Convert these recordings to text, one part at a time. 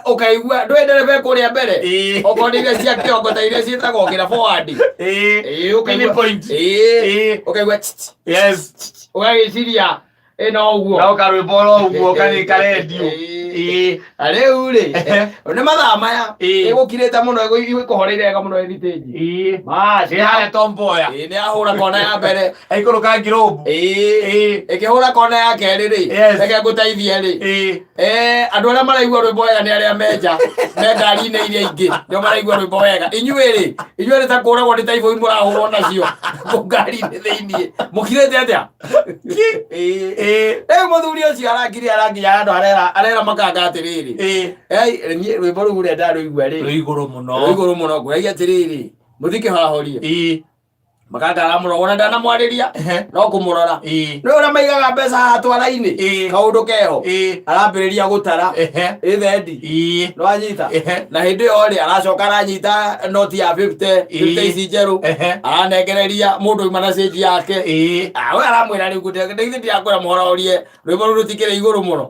Ũkaigua ndũĩ ndereba kũrĩa mbere, okorwo nĩ iria cia kĩongo ta iria ciĩtagwo kĩra forward. Ũkaigua Pinpoint. Ũkaigua tch, tch, Yes. Ũgagĩciria ĩno ũguo. No karwĩmbo oro ũguo kanĩ karendio. Na rĩu rĩ, nĩ mathaa maya ĩgũkirĩte mũno, ĩkũhoreire wega mũno ĩthitĩnji. Ĩ harĩa Tom Mboya. Nĩ ahũra kona ya mbere. Aikũrũka ngirũmbu. Ĩkĩhũra kona ya kerĩ rĩ, reke ngũteithie rĩ, andũ arĩa maraigua rwĩmbo wega nĩ arĩa menja me ngari-inĩ iria ingĩ, nĩo maraigua rwĩmbo wega. Inyuĩ rĩ, inyuĩ nĩ ta kũragwo nĩ taibũ mũrahũrwo nacio kũu ngari-inĩ thĩiniĩ, mũkirĩte atĩa? Rĩu mũthuri ũcio arangirie, aranginya handũ arera arera makanga atĩrĩrĩ, "Ei, niĩ rwĩmbo rũu ũrĩa ndarũigua rĩ, Rwĩ igũrũ mũno. Rwĩ igũrũ mũno." Ngũragia atĩrĩrĩ, mũthikĩhorahorie. Makanga aramũrora ona ndanamwarĩria, no kũmũrora. Nĩ ũrĩa maigaga mbeca haha twara-inĩ. Kaũndũ keho. Arambĩrĩria gũtara. Ĩthendi. Nĩwanyita? Na hĩndĩ ĩyo rĩ, aracoka aranyita noti ya 50, 50 ici njerũ. Aranengereria mũndũ oima na cĩnji yake. Ah, we aramwĩra rĩu ndĩgithĩ ndirakwĩra mũhororie rwĩmbo rũu rũtikĩrĩ igũrũ mũno.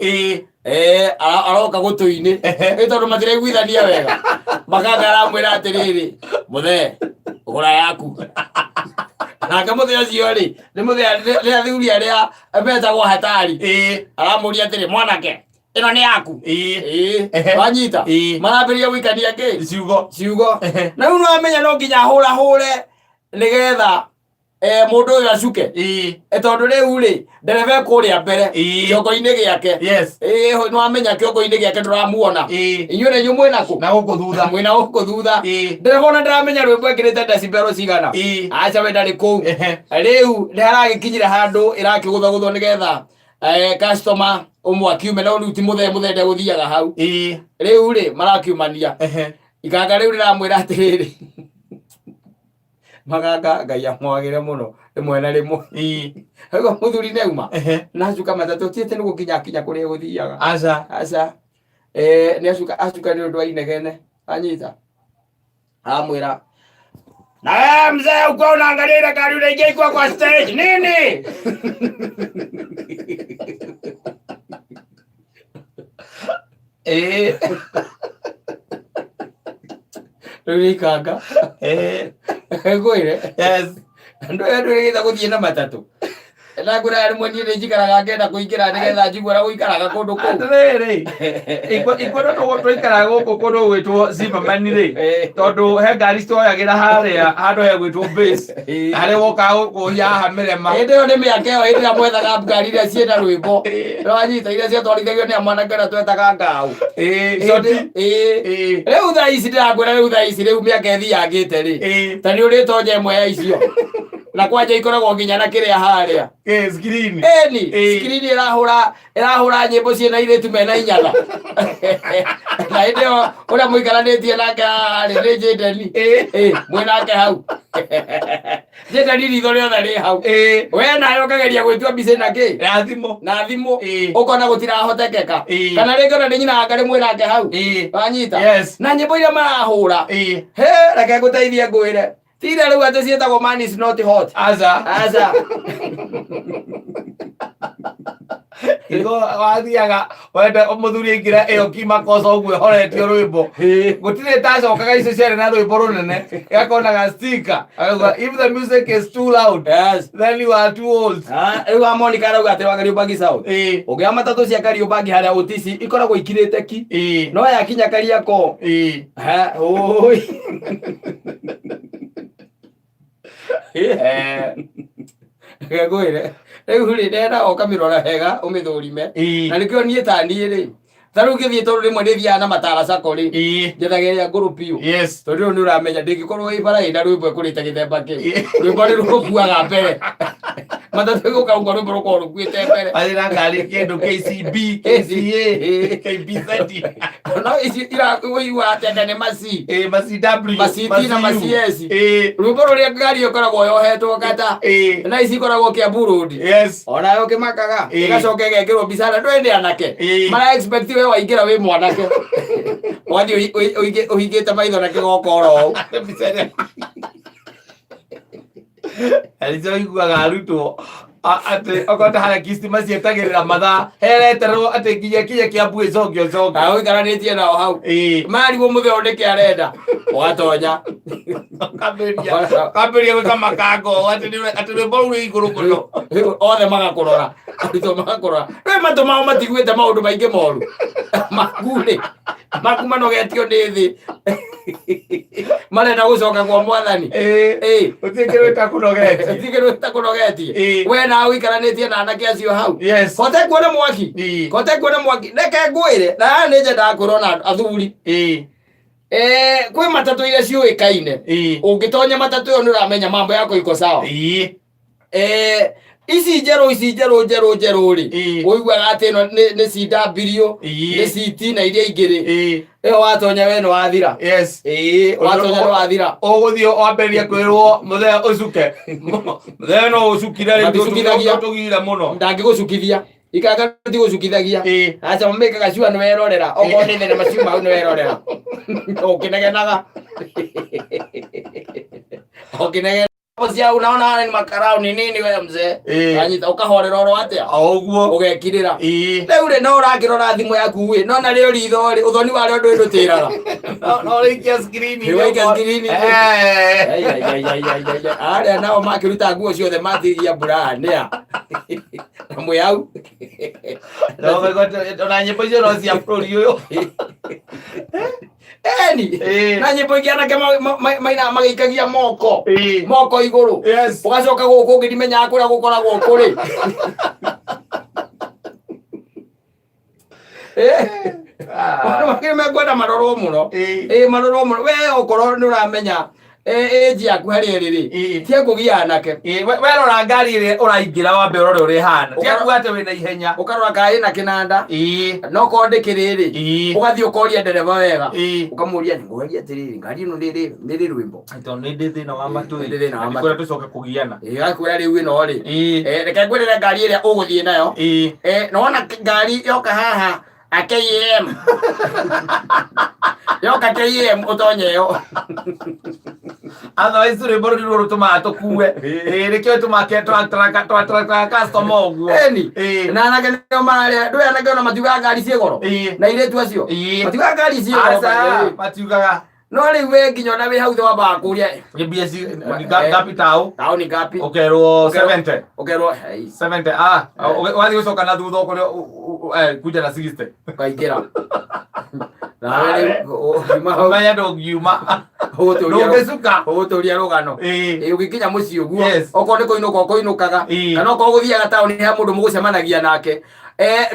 Aroka gũtũ-inĩ. Ĩ tondũ matiraiguithania wega, makanga aramwĩra atĩrĩrĩ, "Mũthee, gũra yaku." Nake mũthee ũcio rĩ, nĩ mũthee, nĩ athuri arĩa metagwo hatari. Aramũria atĩrĩ, "Mwanake, ĩno nĩ yaku?" Wanyita? Marambĩrĩria gũikania kĩ? Ciugo. Ciugo. Na rĩu nĩwamenya no nginya hũrahũre nĩgetha mũndũ ũyũ acuke. Tondũ rĩu rĩ, ndereba kũrĩa mbere kĩongo-inĩ gĩake. Nĩwamenya kĩongo-inĩ gĩake ndũramuona. Inyuĩ na inyuĩ mwĩna kũ? Na gũkũ thutha. Mwĩna gũkũ thutha. Ndereba ona ndaramenya rwĩmbo ekĩrĩte decibel cigana. Aca, we ndarĩ kũu. Rĩu nĩ haragĩkinyire handũ ĩrakĩgũthagũthwo nĩgetha customer ũmwe akiume, no rĩu ti mũthee, mũthee ndegũthiaga hau. Rĩu rĩ, marakiumania. Ikanga rĩu rĩramwĩra atĩrĩrĩ, maganga Ngai amwagĩre mũno rĩmwe na rĩmwe. Rĩu mũthuri nĩauma na acuka matatũ tiĩte nĩ gũkinya akinya kũrĩa gũthiaga. Aca. Aca, nĩ acuka acuka nĩ ũndũ wa inegene. Anyita amwĩra, "Na wewe mzee, uko unaangalia ile gari unaingia iko kwa stage nini?" Rĩu nĩ ikanga. Ngwĩre, andũ aya ndũrĩgĩte gũthiĩ na matatũ, na ngwĩra rĩmwe niĩ nĩ njikaraga ngenda kũingĩra nĩgetha njigue ũrĩa gũikaraga kũndũ kũu. Atĩrĩrĩ, ikuona tũikaraga gũkũ kũndũ gwĩtwo Zimmerman rĩ, tondũ he ngari citwoyagĩra harĩa handũ hegwĩtwo base, harĩa wokaga gũkũhia haha mĩrema. Hĩndĩ ĩyo nĩ mĩaka ĩyo, hĩndĩ ĩrĩa mwethaga ngari iria ciĩna rwĩmbo, nĩwanyita, iria ciatwarithagio nĩ mwanake ũrĩa twetaga ngau. Coti. Rĩu thaa ici ndĩrakwĩra, rĩu thaa ici, rĩu mĩaka ĩthiangĩte rĩ, ta nĩ ũrĩtonya ĩmwe ya icio, na kwanja ikoragwo nginya na kĩrĩa harĩa. Screen. Ĩni screen ĩrahũra ĩrahũra nyĩmbo ciĩna airĩtu mena inyatha, na hĩndĩ ĩyo ũrĩa mũikaranĩtie nake haha rĩ, nĩ Jendeni. Mwĩ nake hau, Jendeni ritho rĩothe rĩ hau. We nawe ũkageria gwĩtua mbica na kĩ? Na thimũ. Na thimũ. Ũkona gũtirahotekeka. Kana rĩngĩ ona nĩ nyina anga rĩ mwĩ nake hau. Wanyita? Yes. Na nyĩmbo iria marahũra, he reke ngũteithie ngwĩre, tira rĩu atĩ ciĩtagwo "Man Is Not Hot". Aca. Aca. Igo wathiaga wenda mũthuri aingĩra ĩyo kimakoca ũguo ĩhoretio rwĩmbo, gũtirĩ ĩtacokaga icio ciarĩ na rwĩmbo rũnene, ĩgakonaga sticker akauga, "If the music is too loud, then you are too old." Ah, rĩu wa Monica arauga atĩ wa Kariũmbangi South, ũngĩoya matatũ cia Kariũmbangi harĩa Utisi ikoragwo ikirĩte ki, no yakinya Kariakoo, ha, ũĩ. Reke ngwĩre, rĩu rĩ, ndenda ũkamĩrora wega, ũmĩthũrime. Na nĩkĩo niĩ ta niĩ rĩ, ta rĩu ngĩthiĩ, tondũ rĩmwe nĩ thiaga na matara sacco rĩ, njethaga ĩrĩa ngũrũ biũ, tondũ rĩu nĩ ũramenya ndĩngĩkorwo ĩ bara ĩna rwĩmbo ĩkũrĩte gĩthemba kĩu. Rwĩmbo nĩ rũkuaga mbere, matatũ ĩgũka ũguo, rwĩmbo rũkorwo rũkuĩte mbere. Arĩ na ngari kĩndũ KCB, KCA, KBZ. No ici iraũigua atĩ anga nĩ maci. Maci W. Maci T na maci S. Rwĩmbo rũrĩa ngari ĩyo ĩkoragwo yohetwo kata, na ici ikoragwo Kiambu Road, onayo ũkĩmakaga. Ĩgacoka ĩgekĩrwo mbica na ndũĩ nĩ anake mara expect we waingĩra wĩ mwanake, wathiĩ ũhingĩte maitho na kĩgokoro ũũ. Mbica ĩrĩa. Nĩcio iguaga arutwo. Atĩ okorwo ta harĩa kistima cietagĩrĩra mathaa hereterwo atĩ nginya kinya Kĩambu ĩcoke ũcoke. Na ũikaranĩtie nao hau. Ĩĩ. Marigwo mũthee ũndĩke arenda. Ũgatonya. Kambĩrĩria gwĩka makango atĩ rwĩmbo rũu rwĩ igũrũ mũno. Othe magakũrora. Arutwo magakũrora. Rĩu matũ mao matiguĩte maũndũ maingĩ moru. Maku rĩ. Maku manogetio nĩ thĩ. Marenda gũcoka kwa mwathani. Ĩĩ. Ĩĩ. Gũtirĩ kĩndũ gĩtakũnogetie. Gũtirĩ kĩndũ gĩtakũnogetie. Ĩĩ. We nawe ũikaranĩtie na anake acio hau. Yes. Kote kuona mwaki. Ĩĩ. Kote kuona mwaki. Reke ngwĩre. Na haha nĩ nyendaga kwĩrwo na athuri. Ĩĩ. Kwĩ matatũ iria ciũĩkaine. Ĩĩ. Ũngĩtonya matatũ ĩyo nĩ ũramenya mambo yako iko sawa. Ĩĩ. Ici njerũ ici njerũ njerũ njerũ rĩ. Ĩĩ. Ũiguaga atĩ ĩno nĩ CW, Ĩĩ. nĩ CT na iria ingĩ rĩ. Ĩĩ. Ĩyo watonya we nĩ wathira. Yes. Ĩĩ, watonya nĩ wathira. Ũgũthiĩ wambĩrĩrie kwĩrwo mũthee ũcuke. Mũthee no ũcukire rĩu Maticukithagia. tũgire mũno. Ndangĩgũcukithia. Ikanga tigũcukithagia. Ĩĩ. Aca mamĩkaga cua nĩ werorera. Okorwo nĩ thenema ciuma hau nĩ werorera. Ũkĩnegenaga. Ũkĩnegena. Cia unaona ni makarau ni nini we mzee. Ĩĩ. Anyita ũkahorera oro atĩa? O ũguo. Ũgekirĩra. Ĩĩ. Rĩu rĩ no ũrakĩrora thimũ yaku ĩ, no narĩo ritho rĩ, ũthoni warĩo ndũĩ ndũtĩraga. No ũrĩikia screen-inĩ. Nĩ waikia screen-inĩ. Eh. Ai, ai, ai, ai, ai, ai, ai. Arĩa nao makĩruta nguo ciothe matigia mbura nĩa. Na mwĩ hau. No, ona nyĩmbo icio no cia bũrũri ũyũ. Eni. Ĩĩ. Na nyĩmbo ingĩ anake mainaga magĩikagia moko. Ĩĩ. Moko igũrũ. Yes. Ũgacoka gũkũ ũngĩ ndimenyaga kũrĩa gũkoragwo kũrĩ. Ah. Mekwenda marorwo mũno. Ĩĩ. Ĩĩ marorwo mũno. We okorwo nĩ ũramenya ĩnji yaku harĩa ĩrĩ rĩ. Ĩĩ. Tia kũgia anake. Ĩĩ, werora ngari ĩrĩa ũraingĩra wambe ũrore ũrĩa ĩhana. Tiga kuga atĩ wĩna ihenya. Ũkarora kana ĩna kĩnanda. Ĩĩ. No korwo ndĩkĩrĩ rĩ. Ĩĩ. Ũgathiĩ ũkoria ndereba wega. Ĩĩ. Ũkamũria ngũria atĩrĩrĩ ngari ĩno nĩ ĩrĩ rwĩmbo. Tondũ nĩ ndĩ thĩna wa matũ. Nĩ ndĩ thĩna wa matũ. Ndikwenda tũcoke kũgiana. Ĩĩ gakwĩra rĩu ĩno rĩ. Ĩĩ. Reke ngwĩrĩre ngari ĩrĩa ũgũthiĩ nayo. Ĩĩ. Na wona ngari yoka haha a KM. Yoka KM ũtonye ĩyo. Otherwise rwĩmbo rũu nĩruo rũtũmaga tũkue. Ĩĩ nĩkĩo tũmake twa customer ũguo. Ĩni. Ĩĩ. Na anake nĩo mararĩa ndũĩ anake ona matiugaga ngari ciĩ goro. Ĩĩ. Na airĩtu acio. Ĩĩ. Matiugaga ngari ciĩ goro. Aca matiugaga. No rĩu we nginya ona wĩ hau thĩ wambaga kũria Nĩ mbia ngapi tao? taũni ngapi? Ũkerwo 70. Ũkerwo hei 70 ah wathiĩ gũcoka na thutha ũkore kuja na 60. ũkaingĩra. Nawe rĩu ũkiuma hau Ũmenye ndũngiuma. Ũgũtũria Ndũngĩcuka. ũgũtũria rũgano. Ĩĩ. Ĩĩ ũgĩkinya mũciĩ ũguo Yes. okorwo nĩ kũinũka ũkũinũkaga Ĩĩ. kana okorwo gũthiaga taũni he mũndũ mũgũcemanagia nake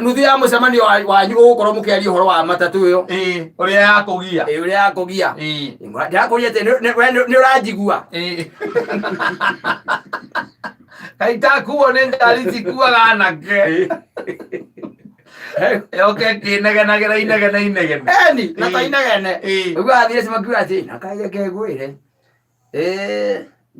nuthu ya mũcemanio wanyu ũgũkorwo mũkĩaria ũhoro wa matatũ ĩyo. Ĩĩ, ũrĩa yakũgia. Ĩĩ ũrĩa yakũgia. Ĩĩ. Ndĩrakũria atĩ we nĩ ũranjigua. Ĩĩ. Kaĩ itakuo nĩ ngari cikuaga anake. Yoke ĩkĩnegenagĩra inegene inegene. Eni na ta Ĩĩ. inegene. Ĩĩ. Ũguo athire makiuga atĩ na kaĩ reke ngwĩre.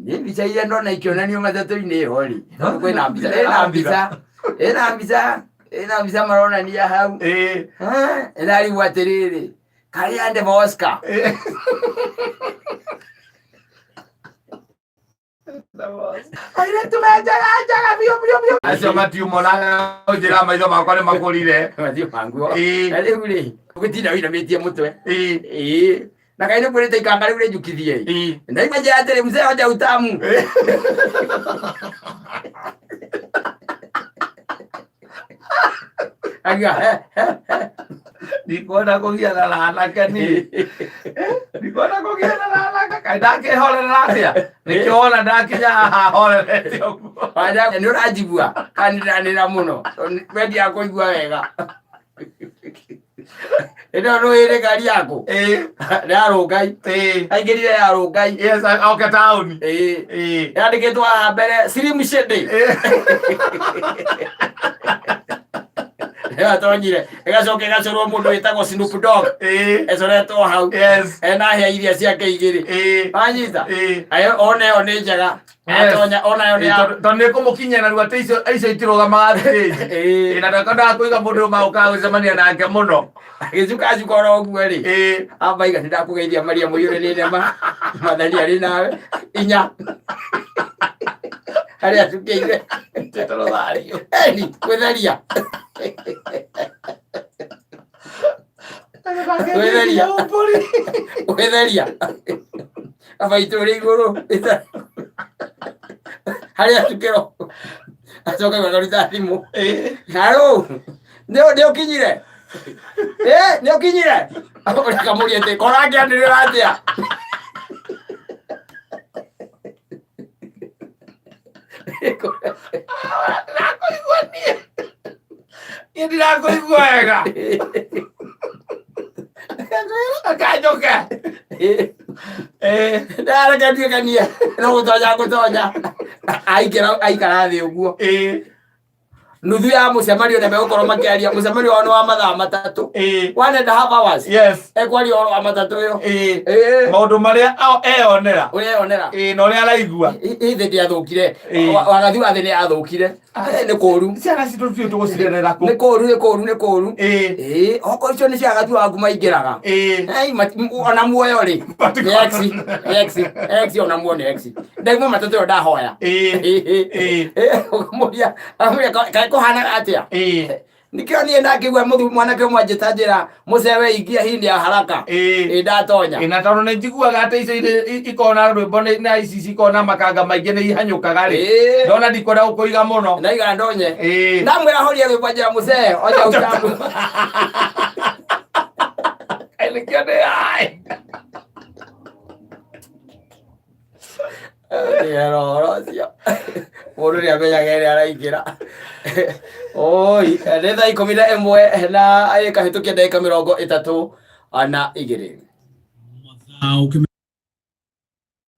Nĩ mbica iria ndona ikĩonanio matatũ-inĩ ĩyo rĩ. Kwĩna mbica, ĩna mbica, ĩna mbica, ĩna mbica maronania hau. Ĩĩ. Ĩrarigwo atĩrĩrĩ, karĩa ndeba Oscar. Ĩĩ. Airĩtu me njega njega biũ biũ biũ. Acio matiumonaga njĩra maitho makwa nĩ makũrire. Mathiĩ manguo. Ĩĩ. Na rĩu rĩ, ũgĩtinda wĩinamĩtie mũtwe. Ĩĩ. Ĩĩ. Na kaĩ nĩ kwĩrĩte ikanga rĩu rĩnjukithie. Ĩĩ. Ndaigua njĩra atĩrĩ mzee hoja utamu. Akiuga, he, he, he. Ndikwenda kũgiana na anake niĩ. Ndikwenda kũgiana na anake. Kaĩ ndakĩhorerera atĩa? Nĩkĩo wona ndakinya haha horerete ũguo. Wanja nĩ ũranjigua kana nĩ ndĩranĩra mũno wendia kũigua wega. Ĩno nĩ ĩrĩ ngari yaku Ĩĩ. nĩ ya Rũngai. Ĩĩ. Aingĩrire ya Rũngai. Yes, oke taũni. Ĩĩ. Ĩĩ. Yandĩkĩtwo haha mbere Slim Shady. Ĩĩ. Ĩyo atonyire ĩgacoka ĩgacorwo mũndũ wĩtagwo Snoop Dogg. Ĩĩ. Ĩcoretwo hau. Yes. Ena hĩa iria ciake igĩrĩ. Ĩĩ. Wanyita? Ĩĩ. Ayo ona ĩyo nĩ njega. Yes. Atonya ona ĩyo nĩ ya Tondũ nĩ kũmũkinyia narua atĩ icio itirũgamaga stage. Ĩĩ. Ĩĩ, na ndakwendaga kũiga mũndũ ũyũ magũkaga gũcemania nake mũno. Agĩcukacuka oro ũguo rĩ. Ĩĩ. Amba iga nĩndakũgeithia Maria mũiyũre nĩ nema. Mwathani arĩ nawe. Inya. Harĩa acukĩire. Tĩte rũthario. Eni, gwĩtheria. Gwĩtheria. Gwĩtheria. Aba itũrĩ igũrũ. Harĩa acukĩrwo. Acoka akaruta thimũ. Haro. Nĩ nĩ ũkinyire. Eh, nĩ ũkinyire. Ũrĩa akamũria atĩ kora ngĩanĩrĩra atĩa. Ndĩrakũigua niĩ. Niĩ ndirakũigua wega. Akanjoke. Eh. Ndareke nduĩkanie no gũtonya ngũtonya. Aingĩra aikara thĩ ũguo. Eh. Nuthu ya mũcemanio na megũkorwo makĩaria mũcemanio wao nĩ wa mathaa matatũ. One and a half hours. Yes. Ekwaria ũhoro wa matatũ ĩyo. Maũndũ marĩa eyonera. Ũrĩa eyonera. Na ũrĩa araigua. Ĩ thĩ ndĩathũkire. Wagathi wa thĩ nĩ yathũkire. Nĩ kũru. Ciana citũ tũtiũĩ tũgũcirerera kũ. Nĩ kũru, nĩ kũru, nĩ kũru. Okorwo icio nĩ cia wagathi waku maingĩraga. Ona muoyo rĩ. Nĩ ex, nĩ ex, ex ona muoyo nĩ ex. Ndaigua matatũ ĩyo ndahoya. Ũkamũria, akamũria kaĩ kũhanaga atĩa? Nikĩo niĩ ndakĩigua mũthu mwanake ũmwe anjĩta njĩra mũcewe ingia hii ni ya haraka. Ĩ ndatonya. Na tondũ nĩ njiguaga atĩ icio ikoragwo na rwĩmbo na ici cikoragwo na makanga maingĩ nĩ ihanyũkaga rĩ. Ndona ndikwenda gũkũiga mũno. Ndaiga ndonye. Ndamwĩra horia rwĩmbo njĩra mũcee oja utamu. Nĩkĩo ndĩ ai. Ndigera ũhoro ũcio mũndũ nĩ amenyaga ĩrĩa araingĩra oi nĩ thaa 11 na ĩkahĩtũkia ndagĩka 32. Mathaa ũkĩmenya.